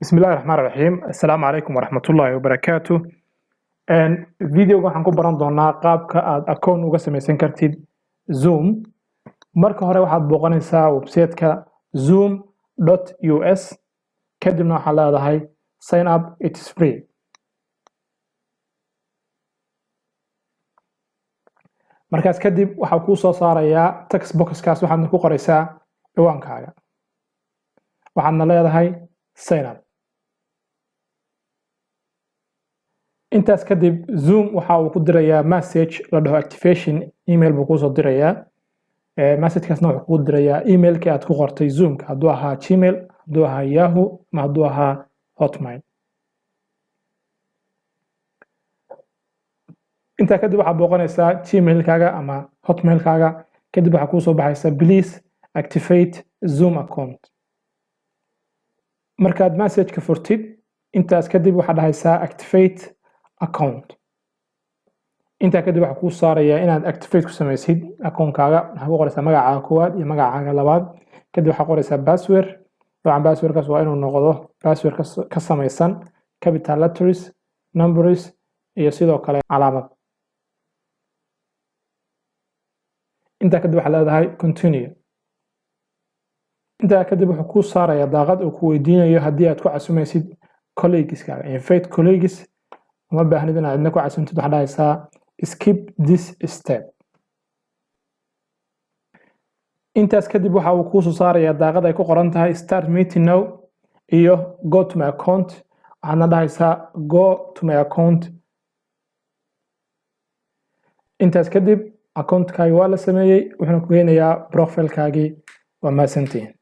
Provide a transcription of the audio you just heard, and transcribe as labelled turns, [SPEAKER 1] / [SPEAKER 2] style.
[SPEAKER 1] Bismillahi raxmaan raxiim. Assalaamu calaykum waraxmatullaahi wabarakaatu. Videoga waxaan ku baran doonaa qaabka aad akoon uga samaysan kartid Zoom. Marka hore waxaad booqanaysaa website-ka zoom.us, kadibna waxaad leedahay "Sign up, it is free". Markaas kadib waxaa kuu soo saarayaa text boxkaas, waxaadna ku qoraysaa ciwaankaaga, waxaadna leedahay "Sign up". Intaas kadib Zoom waxa uu ku dirayaa message la dhaho activation email buu kuusoo dirayaa. Messagekaasna wuxuu kugu dirayaa emailkii aad ku qortay Zoomka, hadduu ahaa Gmail, hadduu ahaa Yahoo ama hadduu ahaa Hotmail. Intaa kadib waxaad booqanaysaa Gmailkaaga ama Hotmailkaaga. Kadib waxaa kuusoo baxaysa "Please activate Zoom account". Markaad messageka furtid, intaas kadib waxaad dhahaysaa "Activate account". Intaa kadib waxaa kuu saarayaa inaad activate ku samaysid akoonkaaga. Waxaad ku qoraysaa magacaaga koowaad iyo magacaaga labaad. Kadib waxaad qoraysaa password. Dabcan passwordkaas waa inuu noqdo password ka samaysan capital letters, numbers iyo sidoo kale calaamad. Intaa kadib waxaad leedahay "Continue". Intaa kadib wuxuu kuu saarayaa daaqad uu ku weydiinayo haddii aad ku casumaysid colleagueskaaga, "Invite colleagues". Uma baahnid inaad cidna ku casuntid, waxaad dhahaysaa "Skip this step". Intaas kadib waxa uu kuu soo saarayaa daaqad ay ku qoran tahay "Start meeting now" iyo "Go to my account". Waxaadna dhahaysaa "Go to my account". Intaas kadib accountkaagi waa la sameeyey, wuxuuna ku geynayaa profilekaagii. Waa mahadsantihiin.